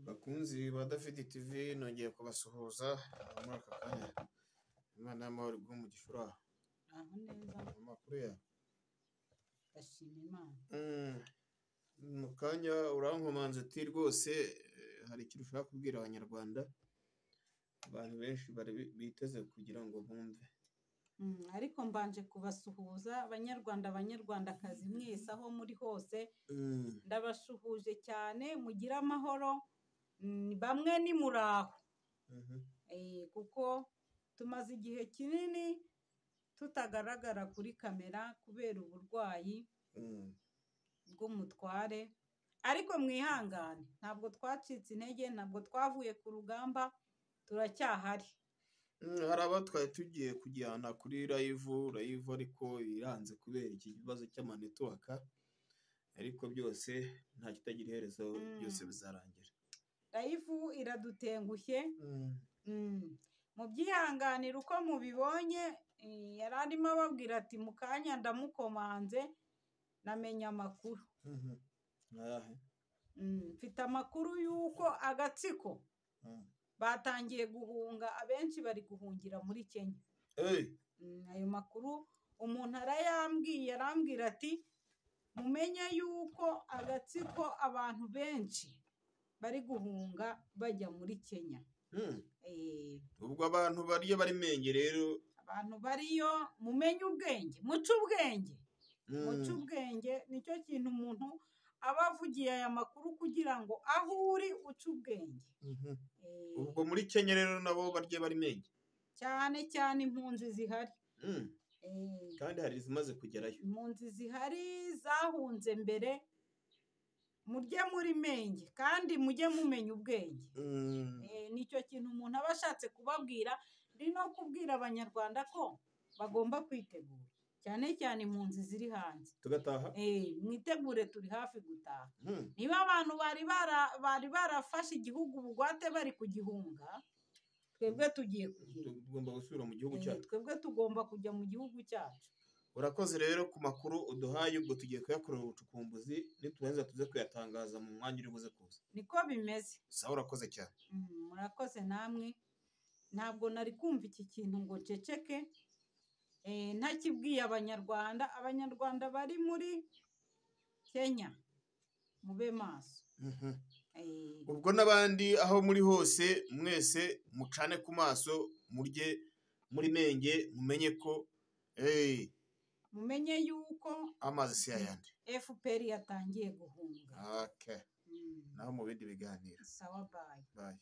Bakunzi ba David TV, nongeye kubasuhuza muri aka kanya. Imana y'amahoro iguhe umugisha. Uraho? Aho neza. Amakuru yawe? Ndashima Imana. Mu kanya urankomanze uti rwose hari ikintu ushaka kubwira Abanyarwanda, abantu benshi bari biteze kugira ngo bumve. Ariko mbanje kubasuhuza, Abanyarwanda, Abanyarwandakazi mwese aho muri hose, ndabashuhuje cyane, mugire amahoro. Bamwe ni muraho, kuko tumaze igihe kinini tutagaragara kuri kamera kubera uburwayi bw'umutware, ariko mwihangane, ntabwo twacitse intege, ntabwo twavuye ku rugamba, turacyahari. Hari abo twari tugiye kujyana kuri live, ariko iranze kubera iki kibazo cy'ama network, ariko byose nta kitagira iherezo, byose bizarangira. Live iradutengushye. Mubyihanganire uko mubibonye. Yari arimo ababwira ati mu kanya ndamukomanze, namenye amakuru. Ayahe? Mfite amakuru y'uko agatsiko batangiye guhunga, abenshi bari guhungira muri Kenya. Ayo makuru umuntu arayambwiye, arambwira ati mumenye yuko agatsiko abantu benshi bari guhunga bajya muri Kenya. Ubwo abantu bariyo bari menge rero, abantu bariyo mumenye ubwenge, muce ubwenge, muce ubwenge, nicyo kintu umuntu aba avugiye aya makuru kugira ngo aho uri uce ubwenge. Ubwo muri Kenya rero nabo barye bari menge. Cyane cyane impunzi zihari. Kandi hari izimaze kugerayo. Impunzi zihari zahunze mbere, murye muri menge kandi mujye mumenya ubwenge. Nicyo kintu umuntu aba ashatse kubabwira. Ndi no kubwira Abanyarwanda ko bagomba kwitegura, cyane cyane impunzi ziri hanze. Tugataha? Mwitegure, turi hafi gutaha. Niba abantu bari barafashe igihugu bugwate bari kugihunga, twebwe tugiye kugenda. Tugomba gusubira mu gihugu cyacu. Twebwe tugomba kujya mu gihugu cyacu. Urakoze rero ku makuru uduhaye, ubwo tugiye kuyakorera ubucukumbuzi, niturangiza tuze kuyatangaza mu mwanya uri buze kuza. Niko bimeze. Sawa, urakoze cyane. Murakoze namwe. Ntabwo nari kumva iki kintu ngo nceceke ntakibwiye Abanyarwanda. Abanyarwanda bari muri Kenya mube maso. Ubwo n'abandi aho muri hose mwese mucane ku maso, murye muri menge, mumenye ko mumenye yuko amazi si ayandi. FPR yatangiye guhunga. Okay. Naho mu bindi biganiro. Sawa, bye. Bye.